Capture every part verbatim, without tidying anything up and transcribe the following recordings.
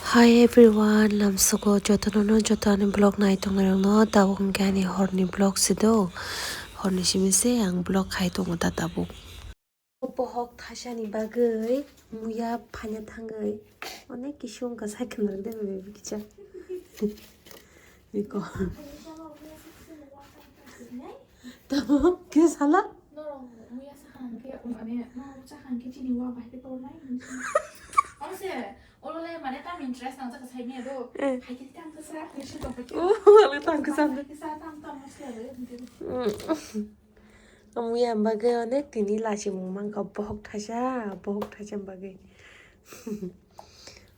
Hi everyone, lamsogo jotono no joto ani vlog nai tongnai rokno tabuk hwnkhe ani horni vlog se do, horni simi se ang vlog khai tongo ta tabuk. Bohok thasani bagwi muya phaina thangwi onek kisu wngkha, cycle rok de bai bai kicha. Niko. Tamo ke sala? Norok muya sakha hwnkhe, mane, norok sakha hwnkhe chini wa bai khe tornai. Ose, olole mane tam interest nang jaka sai miya do. Eh. Hai khe tam kasa, kasa to. Oh, wala tam kasa. Kasa tam tam mas ya do. Mm. Muya bagwi onek tini lachimung mankha, bohok thaisa, bohok thaisa bagwi.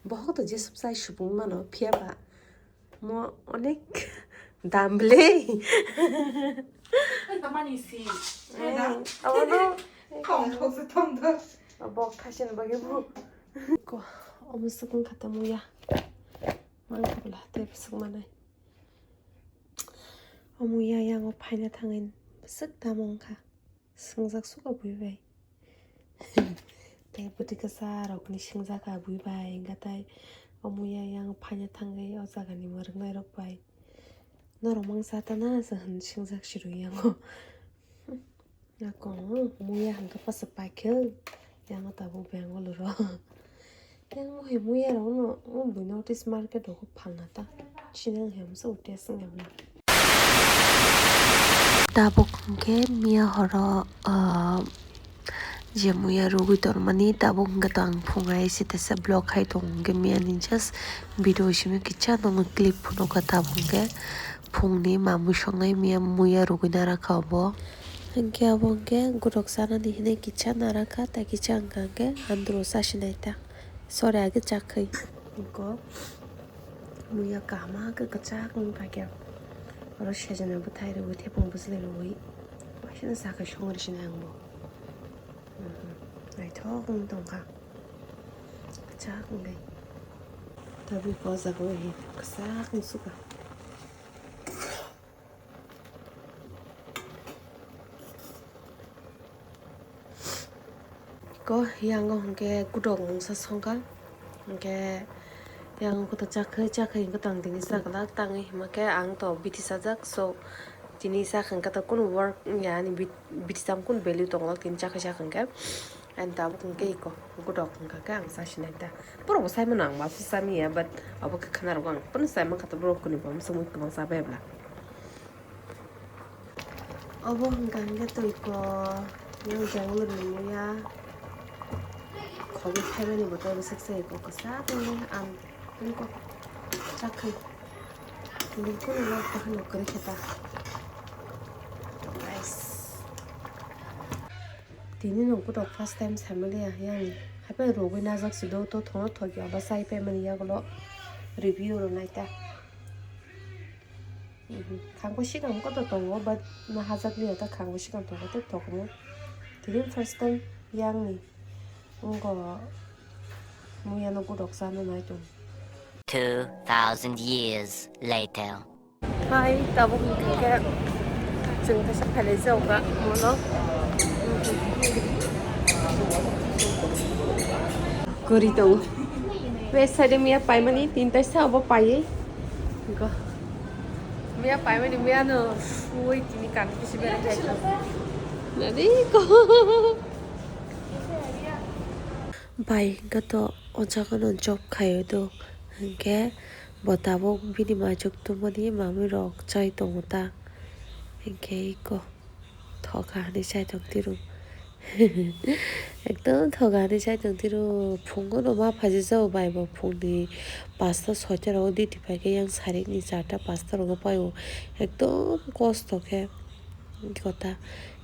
Bohok to jesuk chai subung mano, phiya ba mo onek dam bwle. Tamani si. Eh, abono. Thong thok se thong thok. Bohok thaisani bagwi bo. Ko, omo swkang kha ta muya. Mankha bwla, tei bwswk manai. Omo ya yango phaina thangwi bwswk tamo wngkha. Swngjak suka bui bai. Tei bwtwi kwchar rokni swngjak a bui bai, hwnkha tai omo ya yang phaina thangwi o jagani mwrwknai rok bai. Norok mangsa ta na se hwn swngjak sirwi yango. Ako muya hwnkha pasa paikhe yango tabuk Bangalore o. Yang muhi muya rok no o bui notice market rok phalna ta. Chini wngya masa utia swngyabla. Tabuk hwnkhe miya horo, ah, je muya rugwi tongmani tabuk hwnkhe to ang phung ai se tesa vlog khai tongo hwnkhe miya ni just video simi kicha nungwi clip phunukha tabuk hwnkhe phungni mamwi songnai miya muya rugwi narakha obo. Hwnkhe abo hwnkhe gotok chanani hinwi kicha narakha tei kicha wngkha hwnkhe andro chasinai ta. Sori age chakhwi. Iko muya kaham khe kwchak wng paikha. Oro sejana bwthai rwui thepung bwchlwi rwui. Waisano sakha songri sini ang bo. Mhm. Naithok wng tongkha. Kwchak wngwi. Tabuk o jaga o hi kwchak wng sukha. Ko yango hwnkhe kutok mungsa songkha, hwnkhe yango kutok chakhwi chakhwi hwnkhe tong tini chakwlak tangwi hwnkhe ang to bithi sajak, so tini sakha hwnkhe to kunu work ya ani bit-, bithi sam kunu value tongo tini chakhwi sakha hwnkhe. Ani tabuk hwnkhe iko kutok hwnkha khe ang chasinai ta. Borok bo sai mano ang ma sami ya, but abo khe khna rwgo ang phano sai mankha to borok kuni bo mswk mui kwbang cha bai bla. Obo hwnkha hwnkhe twi ko yang jangulor ni muya khogwi phaimani bo tei bwswk se iko kwchak wngwi ang twi ko chakhwi tini kunu nok bahai no kwrwi khe ta. Guys, tini nung kutok first time samaliya yang hapai rogwi najak si do to thono thogi abo chai paimani yagulo review rwnai ta. Mhm. Khangbo sikang koto tongo, but no hajak liya ta khangbo sikang tongo, tei tokomo. Tini first time yang ni wngko muya no gotok chana nai tong. Two thousand years later. Hai, tabuk hwnkhe chwng kaisa phailai jago mono. Kwrwi tongo. Be side miya paimani tinta sa obo paiwi. Go. Miya paimani miya no suwi tini kan kisi bera khai. Nadi ko. Bai, gato o jaga no job khaio do. Hwnkhe bo tabuk bini maichuk tubumani mamwi rok chai tongo ta. Hwnkhe iko. Thoka hinwi chai tong tiro. Ekdom thoka hinwi chai tong tiro. Phungo no ma phaijak jao bai bo phungni pasta soita rogo duty paikhe yang sarikni charta pasta rogo paio. Ekdom kosto khe kota.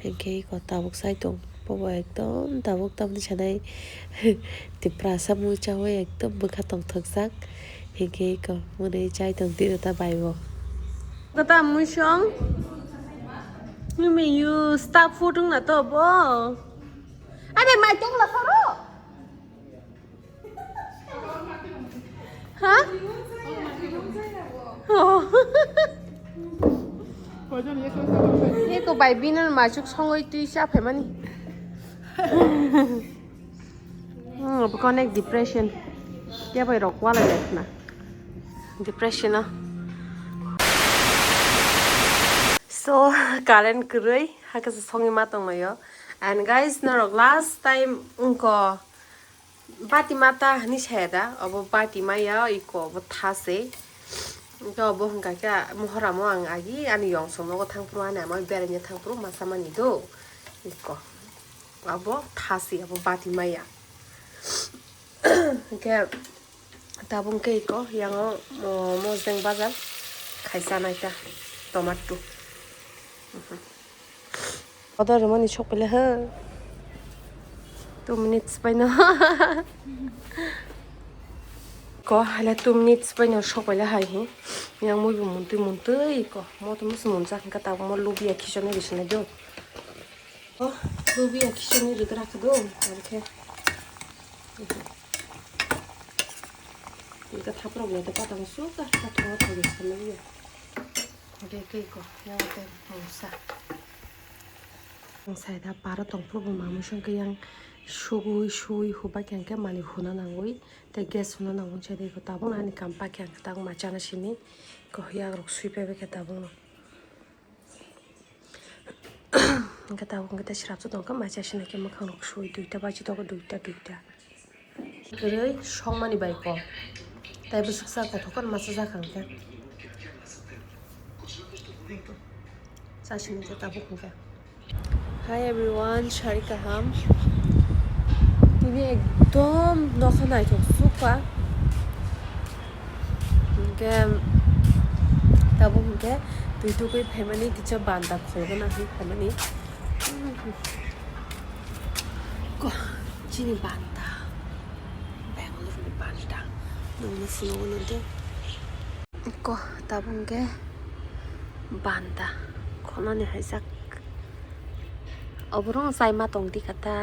Hwnkhe kota tabuk chai tong. Bobo ekdom tabuk tamni sanai. Tiprasa mui chawi ekdom bwkha tongthokjak. Hwnkhe iko mwnwi chai tong tiro ta bai bo. Kota mui song. Nimi you stop photo na to bo. Ade mai tong la saro. Ha? Oh. Eko bai bini maichuk songwi twi cha phaimani. Hmm, obo connect depression. Yabai rok walai lai khna. Depression o. So, current kwrwi, hakhe se songwi ma tonglaio. And guys, norok last time wngkho bati mata hwnwi saya da, obo bati maya iko, obo thase. Wngkhe obo hwnkha khe mohoramo ang agi ani yongsong nogo thangphuru, ani amai beraina thangphuru masa mani do. Iko. Abo thasi, abo bati maya. Hwnkhe tabuk khe iko, yango, o, Mosdeng bazar khaisa naita tomato. Order rwmani sok pele ha. Two minutes bai no. Ko hala two minutes bai no sok pele hai hi. Yang mui bu muntui muntui ko. Mo to mus mun jak ka ta mo lubi ya khichoni bisina do. Oh, lubi ya khichoni rwgra kha do. Ar khe. Ika thapra wala ta pata mo suka ta thonga thagi khala ya. Ade ke ko ya te mo sa. Ang saida paro tongphuru bo mamui song khe yang sugui sui hubai khe ang khe mani huna nangui tei gas huna nangui saida ko tabuk ani kam pakhe ang khe tabuk ma chana simi ko yak rok sui pai bai khe tabuk no. Hwnkhe tabuk hwnkhe tei srapsa tongkha, masa sina khe mwkhang rok sui duita baji tongo, duita, duita. Kwrwi songmani bai kok. Tei bwswk cha kothok kono masa jakha hwnkhe. Chasini khe tabuk hwnkhe. Hi everyone, sari kaham. Tini ekdom nokha naithok sukha. Hwnkhe tabuk hwnkhe twi tugwi phaimani kisa banda kholgana hwnwi phaimani. Ko, chini banda. Bangalore ni banda. Nungno phunukgo nw de. Ko, tabuk hwnkhe banda. Khonani haijak. Oborok chaima tongdi kha ta.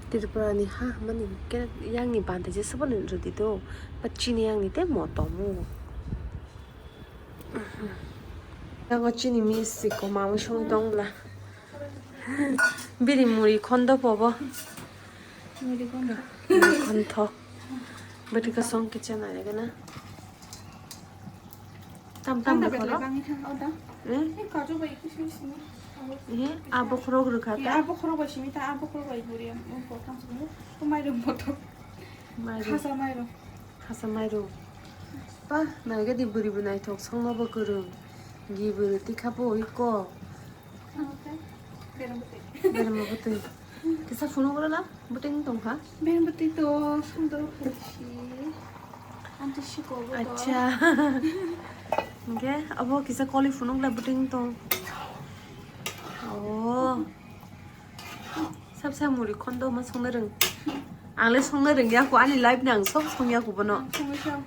Tripura ni ha hwnmani hwnkhe yang ni banda jesa phano rwdi do. Ba chini yang ni tei mo tongo. Yango chini miss siko mamui songwi tongla. Bini muri khondo pobo. Muri khondo. Muri khondo. Bwtwi kosong kicha nai gana. Tam tam Tanta bokhoro. Betla bangwi thang o da. Eh? Ni kajo bai kisi sini. Eh, a bokhorok rwkha ta. A bokhorok bai simi ta, a bokhorok bai guri. Mo ko tam sini. Ko mai rok moto. Mai rok. Khasa mai rok. Khasa mairum. Ba, naigadi bwrwi bo naithok, songma bo kwrwng. Gi bwrwi tikha bo oi ko. Berma bwtwi. Berma bwtwi. Kisa phunuk rwla, bwtwi wng tongkha. Berma bwtwi to songdo phaisi. Anti siko bo to. Acha. Hwnkhe abo kisa koli phunukla bwtwi wng tong. Oh. Sab sa muri khondo ma songna rwng. Ang le songna rwngya ko, ani life nang sob songya ko bono. Ang songwi sa.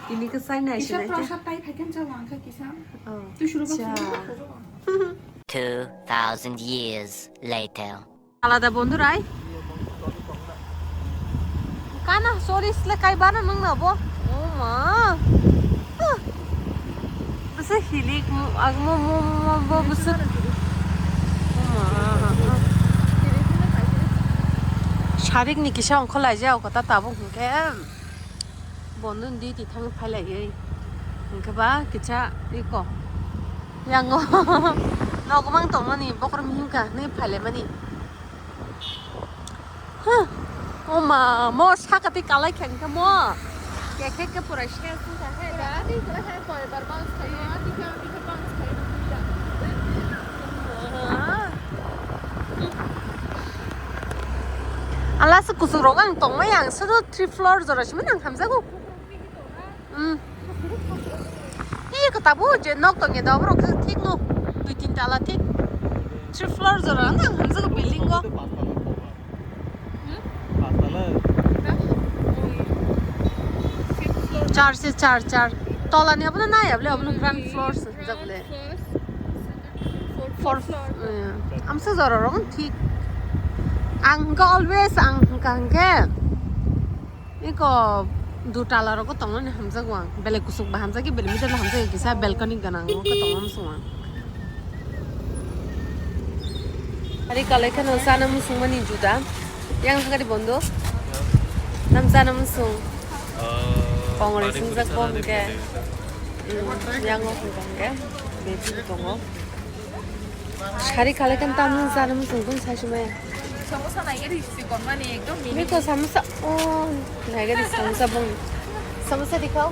Ini ke sai nai Kisa sinai ta. Prasad tai phaikan sa wang kha kisa. Oh. Tu shuru ba Cha. Shuru ba. Two thousand years later. Alada bondurai. Kana sorry sle kai bana nung na bo. Oh ma. Huh. Bese hilik mu ag mo mo mo mo bo bese. Oh ma. Sharik ni kisa ongkho laijak kota tabuk hwnkhe. Bondo di di thang phai lai. Hwnkhe ba kisa iko. Yango. Nogmang tongmani bokhorok himkha ni phai lai mani. Huh. O ma, mo saka tei kalai khe hwnkhe mo. Kekhe khe pura shes wngkha he da. Ati khe he koi bar bounce khaio, ati khe, ati khe bounce khaio, buida. Ala se kuchuk rok ang tongmai ang, sudu three floor jora simi nang hamjago. Hmm. Ih, kata bu je nok tong ya, da borok thik no. Dui tin tala thik. Three floor jora na, hamjak building go. Hmm? Char se char, char. Tola ni abono na ya bole, abono ground floor se hamjak bole. Fourth floor. Eh, amsa jora rok thik. Ang hwnkha always ang hwnkha hwnkhe. Iko dutala rogo tongmani hamjago ang. Belai kuchuk ba hamjagwi, belai middle hamjagwi, kisa balcony gwnang o khe tongma muchung ang. Ari kalai kheno chana muchungmani juda. Yang hagari bondo. Nam chana musung. Kongre singjak bo hwnkhe. Yang o hwnkhe. Baby tongo. Sari khalai kan tam chana musung tong sai sumaya. Samosa naigari si konmani ekdom mini. Biko samosa. Oh, naigari samosa bong. Samosa dikhao.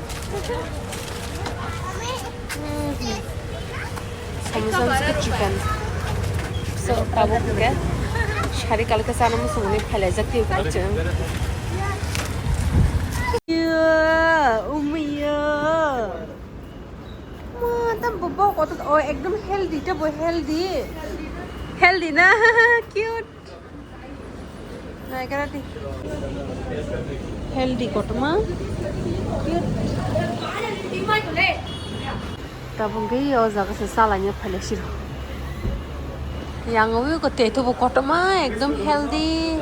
Samosa wngkha chicken. So, tabuk hwnkhe sari kalkhe chana muchungni phailaijak twi chwng. Iya, umiya. Ma, tam bo, bo koto, oh, ekdom healthy, tei bo healthy. Healthy na? Cute. Naikarati. Healthy kotorma. Tabuk hwnkhe o jaga se chalaina phailai siro. Yang o ko te to bo kotorma ekdom healthy.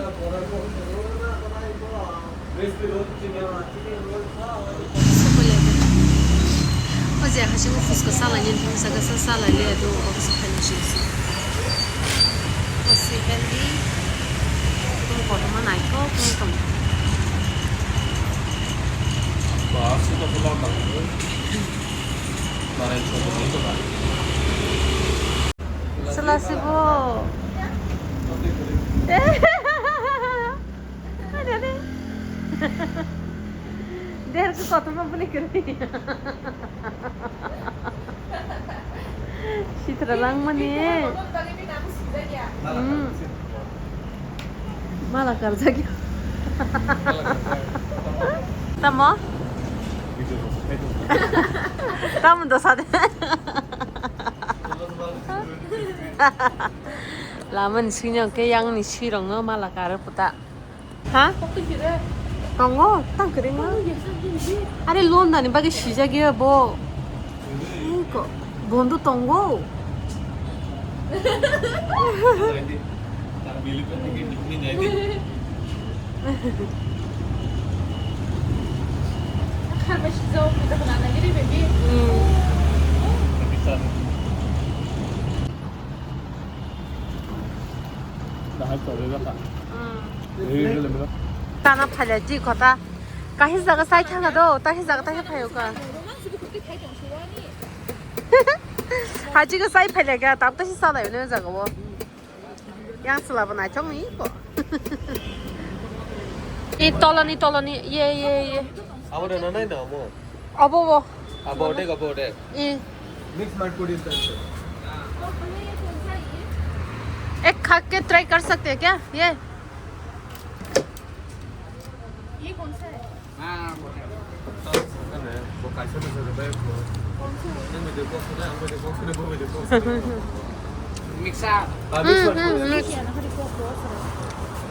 O je hachi o fuska salai ni thung saka sa salai le do o sa khaini sing sing. O si healthy. Tung kotorma naithok tung tong. Sela sibo. Derke kotorma bini kwrwi. Sitra langmani. Hmm. Mala karjak. Tamo? Tamo dosa de. Lamani sini ke yang ni sirong no mala kar puta. Ha? Tongo, tang kwrwngma. Are londani bagwi sijak ya bo. Eko, bondo tongo. Hmm. Tana phailai di kota. Kahi jaga sai thanga do, tahi jaga tahi phayo ka. Haji ka sai phailai ka, tap tahi salai ne jaga wo. Yang sela bo naithok ni ko. I tolani, tolani, ye, ye, ye. Abo de na nai na mo. Abo bo. Abo de, abo de. I. Mix mat kori tan se. एक खा के ट्राई कर सकते हैं क्या ये? ये कौन सा है?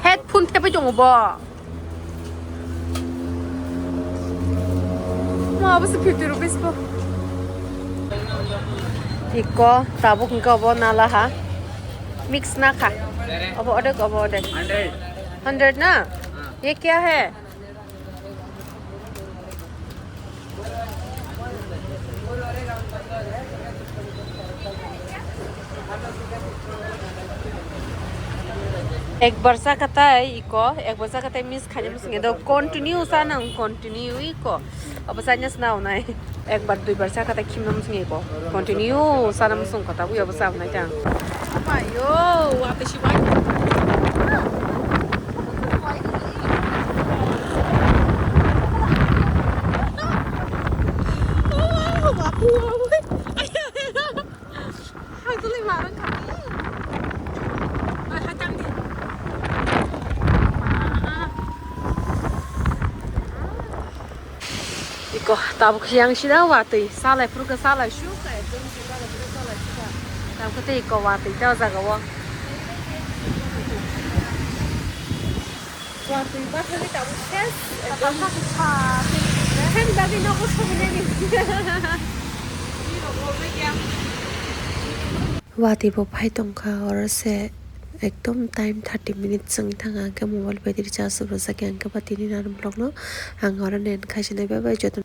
Headphone tepai tongo bo. Ma, abo se fifty rupees bo. Iko, tabuk hwnkhe obo nala ha. Mix na kha. Obo odek, obo odek. Hundred na? ये क्या है? Ek bar sa katai iko, ek bar sa katai miss khani musnge do continue sa nang continue iko. Abo sa nyas na unai. Ekbar duibar sa kata khimna musung eko. Continue sana musung kota buya bo sa nai tang. Ayo, wa te shi bai. Hai tuli marang kami. Hai hai tang di. Iko tabuk yang sida watwi salai phuru khe salai su khe ekdom se salai phuru salai su khe. Tabuk tei iko watwi ta jaga o. Watwi bathali tabuk ses ekdom. Hen bagwi nogo sobi nani. Watwi bo phai tongkha oro se ekdom time thirty minutes wngwi thangkha hwnkhe mobile battery charge rwjak ya hwnkhe ba tini nani vlog no ang oro end khaisina bye bye joto.